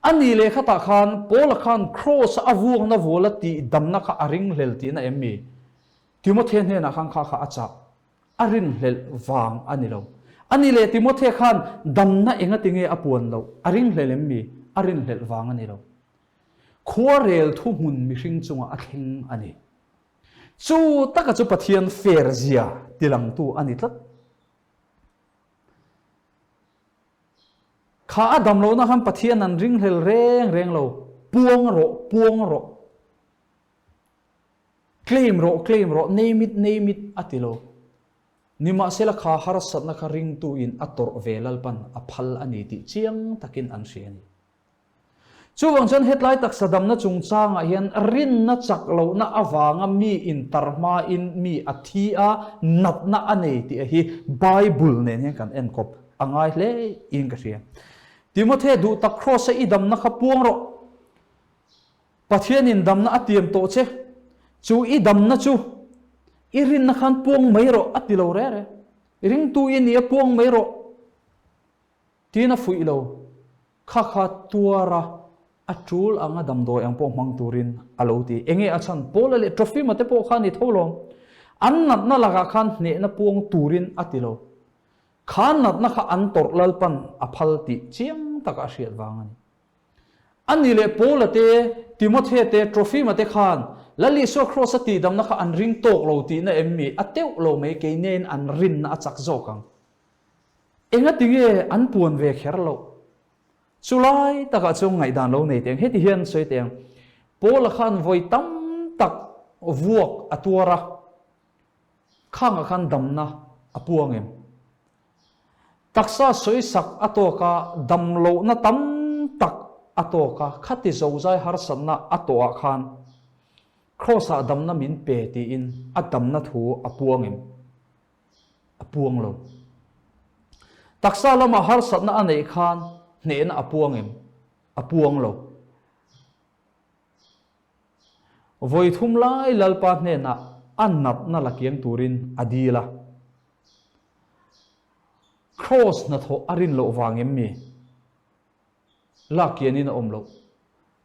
A ni leh khatah khan Paula khan Kraws a vuakna vuala tih damna kha a ringhlel tihna em mi? Timothy hnenah khan kha kha a chah. A rinhlelh vang a ni lo. A ni leh Timothea khan damna engati nge a puan loh? A ringhlelh em mi? A rinhlelh vang a ni lo. Khuarel thuhmun mihring chungah a thleng a ni. Chu taka chu Pathian fair zia tilangtu a ni tlat. Kha a dam lohna khan Pathian an ringhlel reng reng lo. Puang rawh, puang rawh. Claim rawh, claim rawh, name it, name it a ti lo. Nimahsela kha harsatna kha ringtu in a tawrh ve Lalpan a phal a ni tih chiang takin an hria a ni. Chuvang chuan hetlai taksa damna chungchangah hian rinna chak lohna avanga mi intar hmain mi a thi a, natna a nei tih hi Bible nen hian kan enkawp a ngai hle in ka hria. Timothea duh tak Kraws-a i damna kha puang rawh. Pathianin damna a tiam tawh che, chu i damna chu i rinna khan puang mai rawh a ti lo reh reh. Ringtu i nia puang mai rawh tiin a fuih lo. Kha kha tuara a tul anga damdawi ang pawh hmang turin a lo ti. Enge a chhan? Paula leh Trofima te pawh kha a ni tho lawm. An natna lakah khan hnehna puang turin a ti lo. Kha natna kha an tawrh Lalpan a phal tih chiang taka a hriat vang a ni. A ni leh Paula te, Timothea te, Trofima te khan Lal Isua Kraws a tihdamna kha an ring tawk lo tihna em mi? A teuh lo mai, keinein an rinna a chak zawk ang. Engati nge an puan ve kher loh? Chulai takah chuan ngaihdan lo nei teh ang. Heti hian sawi teh ang, Paula khan vawi tam tak vuak a tuar a, khangah khan damna a puang em? Taksa sawisak a tawk a, damlohna tam tak a tawk a, khati zozai harsatna a tawhah khan Kraws-ah damna min pe tiin a damna thu a puang em? A puang lo. Taksa lama harsatna a neih khan hnehna a puang em? A puang lo. Vawi thum lai Lalpa hnenah a natna la kiang turin a dil a. Kraws hnathawh a rin loh vang em mi? Lak kianin a awm loh.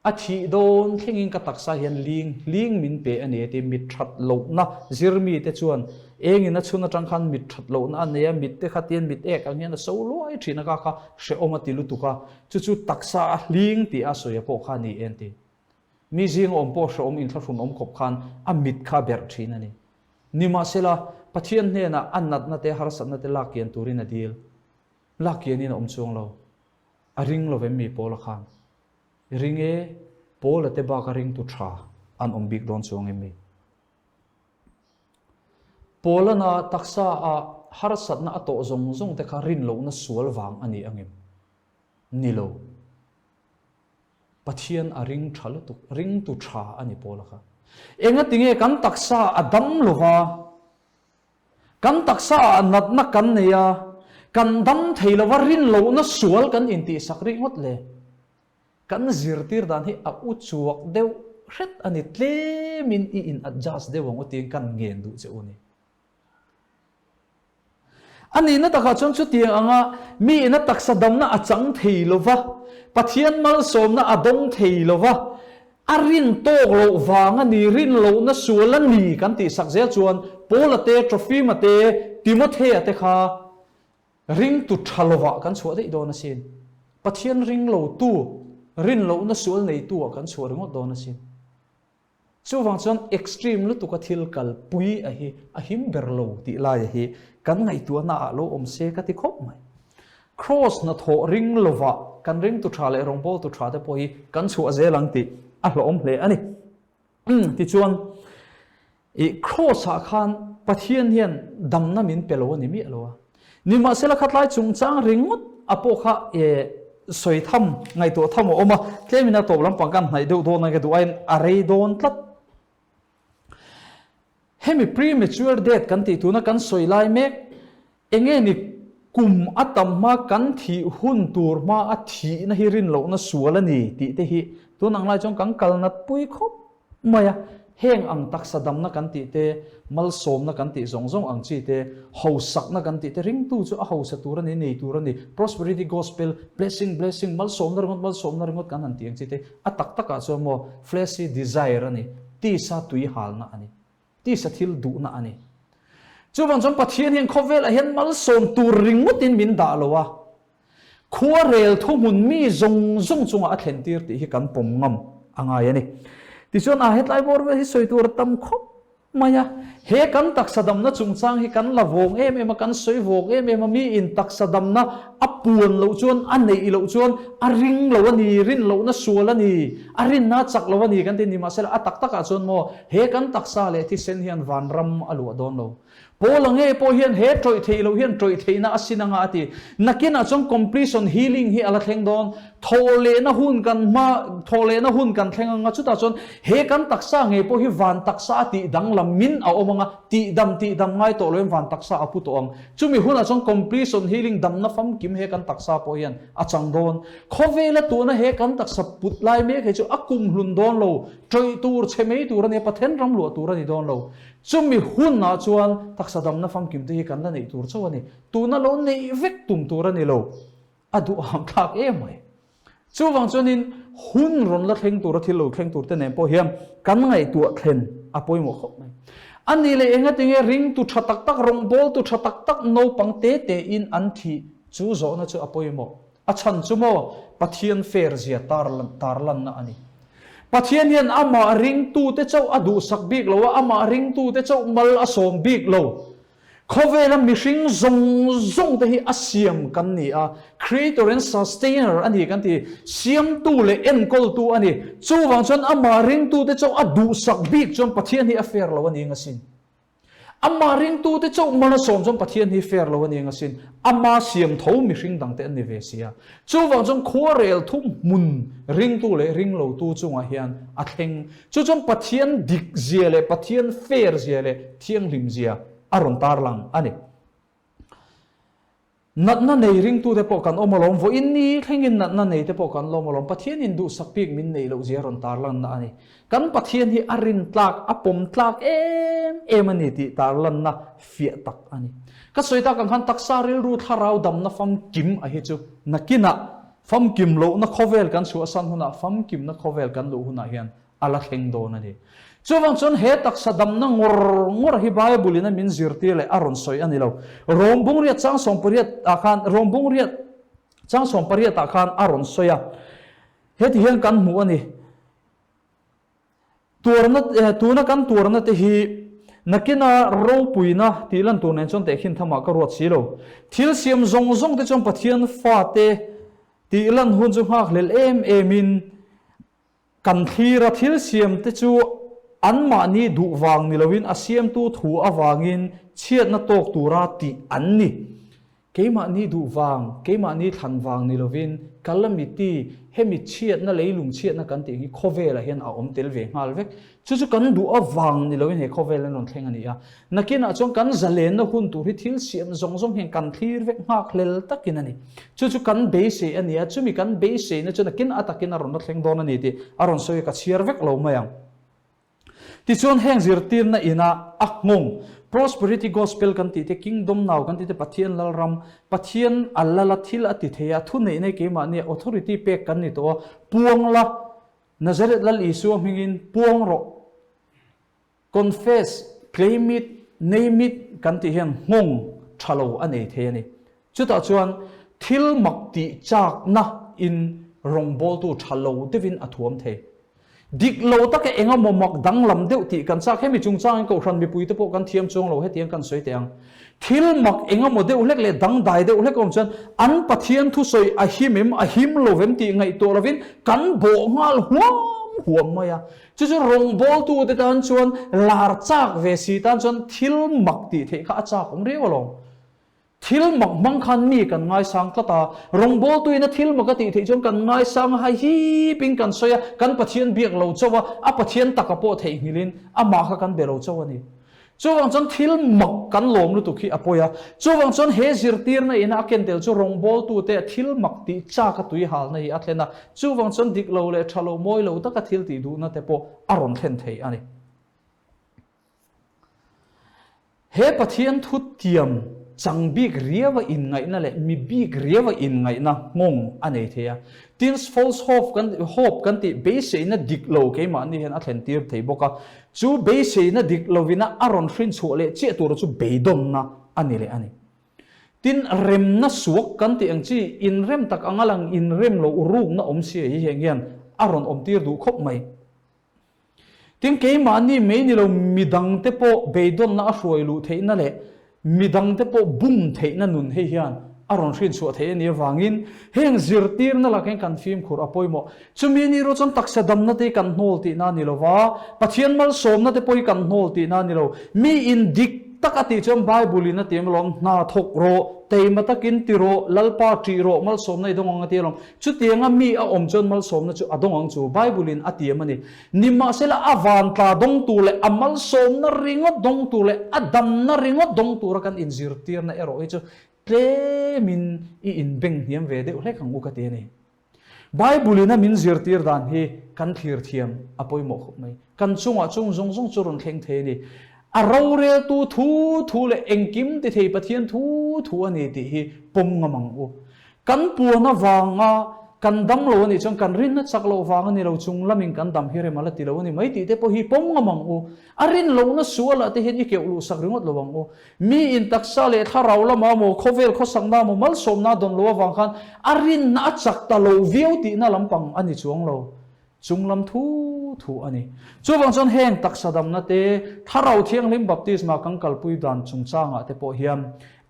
A thih dawn thlengin ka taksa hian ling hling min pe a ni a ti. Mit that lohna zir mite chuan engin a chhun atang khan mit that lohna a nei a, mit te kha tian mit ek ang hian a so luai thin a, ka kha hrehawm a ti lutuk a, chu chu taksa a hling tih a sawi a pawh kha a ni en ti. Mi zing awm pawh hrehawm inthlahrun awm khawp khan a mit kha a berh thin a ni. Nimahsela, Pathian hnenah a natna te harsatna te lak kian turin a dil. Lak kianin a awm chuang lo. A ring lo vem mi Paula khan. Ring e, Paula te bak a ringtu tha an awm bik dawn chuang em mi? Paulana taksa ah harsatna a tawh zawng zawng te kha rin lohna sual vang a ni angem? Ni lo. Pathian a ring tha lutuk, ringtu tha a ni Paula kha. Engatinge kan taksa a dam lova Kan taksa ah natna kan nei a, kan dam thei lova rin lohna sual kan intihsak rih ngawt le. Kan zirtir dan hi a u chuak deuh hret a ni, tlemin i in adjust deuh ang u tiin kan ngen duh che u ni. A nihna takah chuan chutiang anga mi ina taksa damna a chang thei lova, Pathian malsawmna a dawng thei lova, A rin tawk loh vang a ni, rin lohna sual a ni kan tih sak zel chuan Paula te, Trofima te, Timothea te kha ringtu tha lovah kan chhuah daih dawn asin. Pathian ring lotu, rin lohna sual neitu ah kan chhuah ringawt dawn asin. Chuvang chuan extreme lutuka thil kalpui a hi a him ber lo tih laia hi kan ngaihtuahna ah lo awm se ka ti khawp mai. Kraws hnathawh ring lovah kan ringtu tha leh rawngbawltu tha te pawh hi kan chhuah zel ang tih a hlawhawm hle a ni. Tichuan, i kraws-ah khan Pathian hian damna min pe lo a ni miah lo a. Nimahsela khatlai chungchang ringawt a pawh kha sawi tham, ngaihtuah tham a awm a, tlemin a tawp lampang kan hnaih deuh dawn a ka duh aiin a rei dawn tlat. Hemi premature death kan tih tuna kan sawi lai mek, enge ni kum a tam hma kan thih hun tur hma a thihna hi rin lohna sual a ni tih te hi tun ang lai chuan kan kal nat pui khawp mai a. Heng ang taksa damna kan tih te, malsawmna kan tih zawng zawng ang chi te, hausakna kan tih te, ringtu chu a hausa tur a ni, nei tur a ni, prosperity gospel, blessing, blessing, malsawmna ringawt, malsawmna ringawt kan han tih ang chi te, a tak takah chuan maw fleshy desire a ni. Tisa tui halna a ni. Tisa thil duhna a ni. Chuvang chuan Pathian hian khawvelah hian malsawm tur ringawtin min dah lo a, khuarel thuhmun mi zawng zawng chungah a thlen tir tih hi kan pawm ngam a ngai a ni. Tichuan a hetlai bawr vel hi sawi tur a tam khawp mai a. He kan taksa damna chungchang hi kan la vawng em em a, kan sawi vawng em em a, miin taksa damna a puan loh chuan, a neih loh chuan a ring lo a ni, rin lohna sual a ni. A rinna chak lo a ni kan ti ni mahsela a tak takah chuan maw he kan taksa leh thisen hian vanram a luah dawn lo. Paula nge pawh hian he tawih theih loh hian tawih theihna a sin anga a ti. Nakinah chuan completion healing hi a la thleng dawn. Thawhlehna hun kan hma thawhlehna hun kan thleng anga chutah chuan he kan taksa nge pawh hi van taksa a tih danglam min a awm anga tihdam tihdam ngai tawh loin van taksa a pu tawh ang. Chumi hunah chuan completion healing damna famkim he kan taksa pawh hian a chang dawn. Khawvela tuna he kan taksa put lai mek hi chu a kum hlun dawn lo, tawih tur, chhe mai tur a nia, Pathian ram luah tur a ni dawn lo. Chumi hunah chuan taksa damna famkim te hi kan la neih tur chauh a ni. Tuna lo neih vek tum tur a ni lo. A duham thlak em mai. Chuvang chuanin hun rawn la thleng tura thil lo thleng tur te nen pawh hian kan ngaihtuah thlen a pawimawh khawp mai. A nih leh engatinge ringtu tha tak tak, rawngbawltu tha tak tak naupang te tein an thih chu zawhna chu a pawimawh. A chhan chu maw Pathian fair zia tarlanna a ni. Pathian hian amah ringtute chauh a duhsak bik lo a, amah ringtute chauh mal a sawm bik lo. Khawvela mihring zawng zawng te hi a siam kan ni a, Creator and Sustainer a ni kan ti, siamtu leh enkawltu a ni. Chuvang chuan amah ringtute chauh a duhsak bik chuan Pathian hi a fair lo a ni ngasin. Amah ringtute chauh mal a sawm chuan Pathian hi fair lo a ni ngasin. Ama siam tho mihring dangte an ni ve si a. Chuvang chuan khuarel thu hmun ringtu leh ringlotu chungah hian a thleng. Chu chuan Pathian dik zia leh Pathian fair zia leh thianghlim zia a rawn tarlang a ni. Natna nei ringtute pawh kan awm alawm, vawiin ni thlengin natna neite pawh kan lawm alawm, Pathianin duhsak bik min neih loh zia a rawn tarlanna a ni. Kan Pathian hi a rintlak, a pawm tlak em em a ni tih tarlanna fiah tak a ni. Ka sawi tak ang khan taksa rilru thlarau damna famkim a hi chu nakinah famkim lohna khawvel kan chhuahsan hunah famkimna khawvel kan luh hunah hian a la thleng dawn a ni. Chuvang chuan he taksa damna ngawr ngawr hi Bible in a min zirtir leh a rawn sawi a ni lo. Rom bungriat chang 18 ah khan Rom bungriat chang 18 ah khan a rawn sawi a. Heti hian kan hmu a ni. Tuarna tuna kan tuarna te hi nakina ropuina tih lan tur nen chuan tehkhin thamah ka ruat si lo. Thil siam zawng zawng te chuan Pathian fate tih lan hun chu nghakhlel em em in Kan thlira thil siamte chu anmahni duh vang ni loin a siamtu thu avangin chhiatna tawk tura tih an ni. Keimahni duh vang, keimahni thlan vang ni lovin calamity, hemi chhiatna, leilung chhiatna kan tih hi khawvelah hian a awm tel ve nghal vek. Chu chu kan duh avang ni loin he khawvel an rawn thleng a ni a. Nakinah chuan kan zalenna hun tur hi thil siam zawng zawng hian kan thlir vek nghak hlel takin a ni. Chu chu kan beisei a ni a, chumi kan beiseina chu nakin a takin a rawn la thleng dawn a ni tih a rawn sawi a, ka chhiar vek lo mai ang. Tichuan heng zirtirna ina a nghawng, Prosperity Gospel kan tih te, Kingdom Now kan tih te, Pathian Lalram, Pathian a lal a, thil a ti thei a, thuneihna hi keimahnia authority pek kan ni tawh a, puang la, Nazareth Lal Isua hmingin puang rawh. Confess, claim it, name it kan tih hian nghawng tha lo a nei thei a ni. Chutah chuan thil mak tih chakna in rawngbawltu tha lo deuhin a thuam thei. Dik lo taka eng emaw mak danglam deuh tih kan chak. Hemi chungchangin Kohhran mipuite pawh kan thiam chuang lo hetiang kan sawi teh ang. Thil mak eng emaw deuh hlek leh dangdai deuh hlek awm chuan an Pathian thusawi a him em, a him lo vem tih ngaihtuah lovin kan bawh nghal huam huam mai a. Chu chu rawngbawltute tan chuan lar chak ve si tan chuan thil mak tih theih kha a chak awm riau alawm. Thil mak hmang khan mi kan ngaisang tlat a, rawngbawltuin a thil mak a tih theih chuan kan ngaisang a, hai hipin kan sawi a, kan Pathian biak lo chauh a, a Pathian taka pawh theihnghilhin amah kha kan be lo chauh a ni. Chuvang chuan thil mak kan lawm lutuk hi a pawi a. Chuvang chuan he zirtirna ina a ken tel chu rawngbawltute thil mak tih chak a tui halna hi a thlen a. Chuvang chuan dik lo leh tha lo mawi lo taka thil tih duhna te pawh a rawn thlen thei a ni. He Pathian thutiam chang bik riau a inngaihna leh mi bik riau a inngaihna nghawng a nei thei a. Tin, false hope kan hope kan tih beiseina dik lo keimahni hian a thlen tir thei bawk a. Chu beiseina dik lovina a rawn hrin chhuah leh chiah tura chu beidawnna a ni leh a ni. Tin, remna suak kan tih ang chi, inrem tak anga lang inrem lo rukna awm sia hi heng hian a rawn awm tir duh khawp mai. Tin, keimahni mai ni lo midangte pawh beidawnna a hruai luh theihna leh midangte pawh bum theihna nun hei hian a rawn hrin chhuah theih a nih avangin heng zirtirna lak hian kan fimkhur a pawimawh. Chumi ni erawh chuan taksa damna te hi kan hnawl tihna a ni lo va, Pathian malsawmna te pawh hi kan hnawl tihna a ni lo. Mi in dik tak a tih chuan Bible in a ti alawm, hna thawk rawh, teima takin ti rawh, Lalpa ṭih rawh, malsawmna i dawng ang a ti alawm. Chutianga mi a awm chuan malsawmna chu a dawng ang chu Bible in a tiam a ni. Nimahsela a vantla dawng tur leh a malsawmna ringawt dawng tur leh a damna ringawt dawng tura kan inzirtirna erawh hi chu tlemin i inbeng hniam ve deuh hlek ang u ka ti a ni. Bible in a min zirtir dan hi kan thlir thiam a pawimawh khawp mai. Kan chungah chung zawng zawng chu rawn thleng thei a ni. A roreltu thu thu leh engkim ti thei Pathian thu thu a ni tih hi pawm ngam ang u. Kan puan avanga kan dam lo a nih chuan kan rinna chak loh vang a ni lo chung lamin kan dam hi rem a la ti lo a ni mai tih te pawh hi pawm ngam ang u. A rin lohna sualah te hian i keuh luh sak ringawt lo ang u. Mi in taksa leh thlarau lamah maw khawvel khawsakna maw malsawmna dawn loh avang khan a rinna a chak ta lo viau tihna lampang a ni chuang lo. Chunglam thu thu a ni. Chuvang chuan heng taksa damna te, Thlarau Thianghlim baptisma kan kalpui dan chungchangah te pawh hian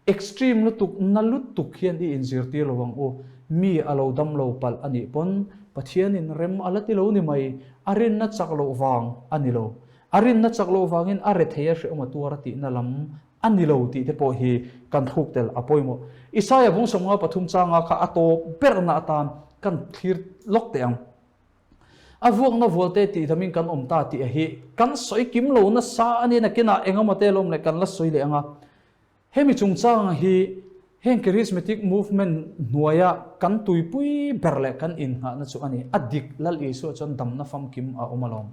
extreme lutuk, na lutuk hian i inzirtir lo ang u. Mi a lo dam lo palh a nih pawn Pathianin rem a la ti lo ni mai, a rinna chak loh vang a ni lo. A rinna chak loh vangin a rethei a hrehawm a tuar a tihna lam a ni lo tih te pawh hi kan thluk tel a pawimawh. Isaia bung 53 changa kha a tawp berna atan kan thlir lawk teh ang. A vuakna vualte tih damin kan awm ta tih a hi kan sawi kim lo nasa a ni nakinah engemaw te lawm leh kan la sawi leh ang a. Hemi chungchang hi heng Charismatic Movement hnuaia kan tuipui ber leh kan innghahna chu a ni. A dik Lal Isua chuan damna famkim a awm alawm.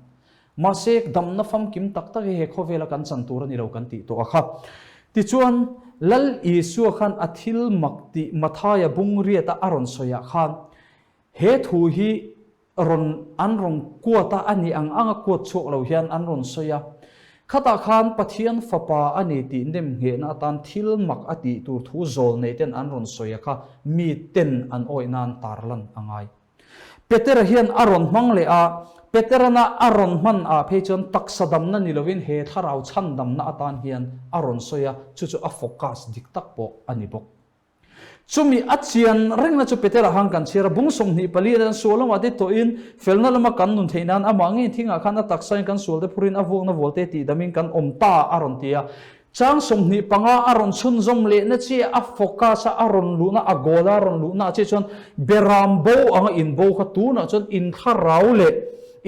Mahse damna famkim tak tak hi he khawvela kan chan tur a ni lo kan tih tawh a kha. Tichuan Lal Isua khan a thil mak tih Mathaia bungriata a rawn sawiah khan He thu hi rawn an rawn kuat a, a nih ang anga kuat chhuak lo hian an rawn sawi a. Khatah khan Pathian Fapa a ni tih nemnghehna atan thil mak a tih tur thu zawl nei ten an rawn sawi a kha mi ten an awih nan tarlan a ngai. Petera hian a rawn hmang leh a, Peterana a rawn hman ah phei chuan taksa damna ni lovin he thlarau chhandamna atan hian a rawn sawi a, chu chu a focus dik tak pawh a ni bawk. Chumi a chian rengna chu Petera khan kan chhiar a, bung 24 atan sual lamah te tawhin felna lama kan nun theih nan amah ngei thingah khan a taksain kan sualte phurin a vuakna vualte tihdamin kan awm ta a rawn ti a. Chang 25 a rawn chhunzawm lehna chiah a focus a a rawn luhna a goal a rawn luhna ah chiah chuan beram bo anga inbo kha tunah chuan inthlarau leh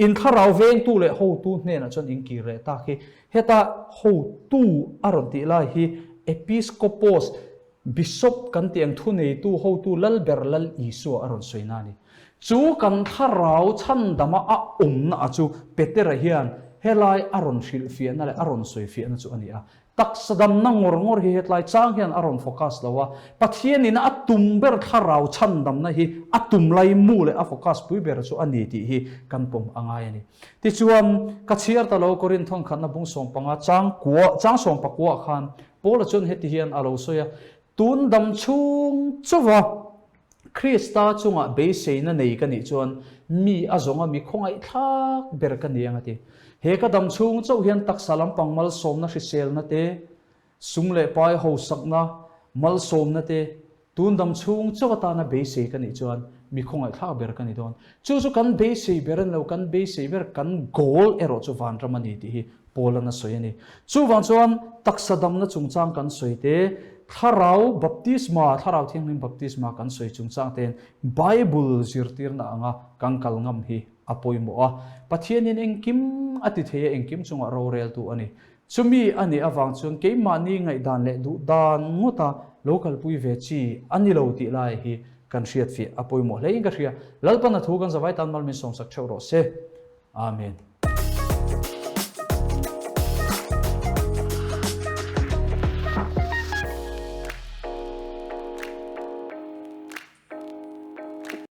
inthlarau vengtu leh hotu hnenah chuan inkir leh tak hi heta hotu a rawn tih lai hi episkopos Bishop kan tih ang thuneitu hotu Lalber Lal Isua a rawn sawi na a ni. Chu kan thlarau chhandama a awmna a chu Petera hian helai a rawn hrilhfiahna leh a rawn sawifiahna chu a ni a. Taksa damna ngawr ngawr hi hetlai chang hian a rawn focus lo a, Pathianin a tum ber thlarau chhandamna hi a tum lai mu leh a focus pui ber chu a ni tih hi kan pawm a ngai a ni. Tichuan, ka chhiar ta lo Korinth thawnkhatna bung 15 chang kua chang 19 ah khan Paula chuan heti hian a lo sawi a, Tun dam chhung chauva Krista chungah beiseina nei ka nih chuan mi a zawnga mi khawngaihthlak ber ka ni ang a ti. He ka dam chhung chauh hian taksa lampang malsawmna hriselna te, sum leh pai hausakna malsawmna te, tun dam chhung chauh atana beisei ka nih chuan mi khawngaihthlak ber ka ni dawn. Chu chu kan beisei ber a ni lo, kan beisei ber kan goal erawh chu vanram a ni tih hi Paul-an a sawi a ni. Chuvang chuan taksa damna chungchang kan sawi te, thlarau baptisma, thlarau thianghlim baptisma kan sawi chungchang tein Bible zirtirna anga kan kal ngam hi a pawimawh a. Pathianin engkim a ti thei a, engkim chungah roreltu a ni. Chumi a nih avang chuan keimahni ngaihdan leh duhdan ngawta lo kalpui ve chi a ni lo tih lai hi kan hriatfiah a pawimawh hlein ka hria. Lalpan a thu kan zavai tan mal min sawmsak theuh rawh se. Amen.